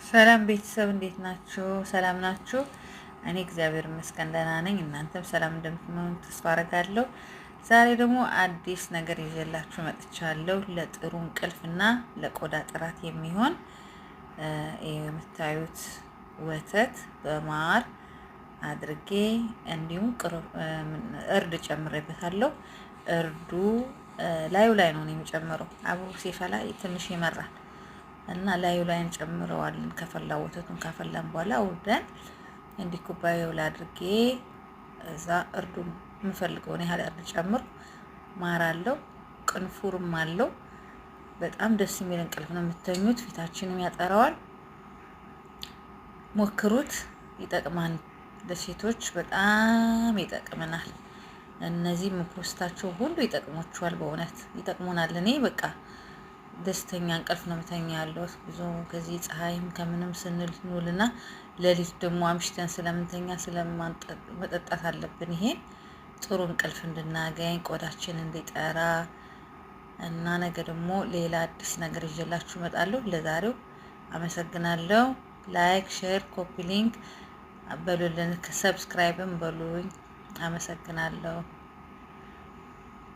ሰላም ቤተሰብ፣ እንዴት ናችሁ? ሰላም ናችሁ? እኔ እግዚአብሔር ይመስገን ደህና ነኝ። እናንተም ሰላም እንደምትሆኑ ተስፋ አረጋለሁ። ዛሬ ደግሞ አዲስ ነገር ይዤላችሁ መጥቻለሁ። ለጥሩ እንቅልፍና ለቆዳ ጥራት የሚሆን የምታዩት ወተት በማር አድርጌ እንዲሁም እርድ ጨምሬበታለሁ። እርዱ ላዩ ላይ ነው የሚጨምረው። አብሮ ሲፈላ ትንሽ ይመራል እና ላዩ ላይ እንጨምረዋለን። ከፈላ ወተቱን ካፈላን በኋላ አውርደን እንዲህ ኩባያው ላይ አድርጌ እዛ እርዱ የምፈልገውን ያህል እርድ ጨምር። ማር አለው፣ ቅንፉርም አለው። በጣም ደስ የሚል እንቅልፍ ነው የምተኙት። ፊታችንም ያጠራዋል። ሞክሩት፣ ይጠቅማል። ለሴቶች በጣም ይጠቅመናል። እነዚህ የምፖስታቸው ሁሉ ይጠቅሞችኋል። በእውነት ይጠቅሙናል። እኔ በቃ ደስተኛ እንቅልፍ ነው የምተኛ ያለሁት። ብዙ ከዚህ ፀሐይም ከምንም ስንል እንውልና ሌሊት ደግሞ አምሽተን ስለምንተኛ ስለመጠጣት አለብን። ይሄን ጥሩ እንቅልፍ እንድናገኝ፣ ቆዳችን እንዲጠራ። እና ነገ ደግሞ ሌላ አዲስ ነገር ይዤላችሁ እመጣለሁ። ለዛሬው አመሰግናለሁ። Like፣ share፣ copy link በሉልን፣ subscribe ም በሉኝ። አመሰግናለሁ።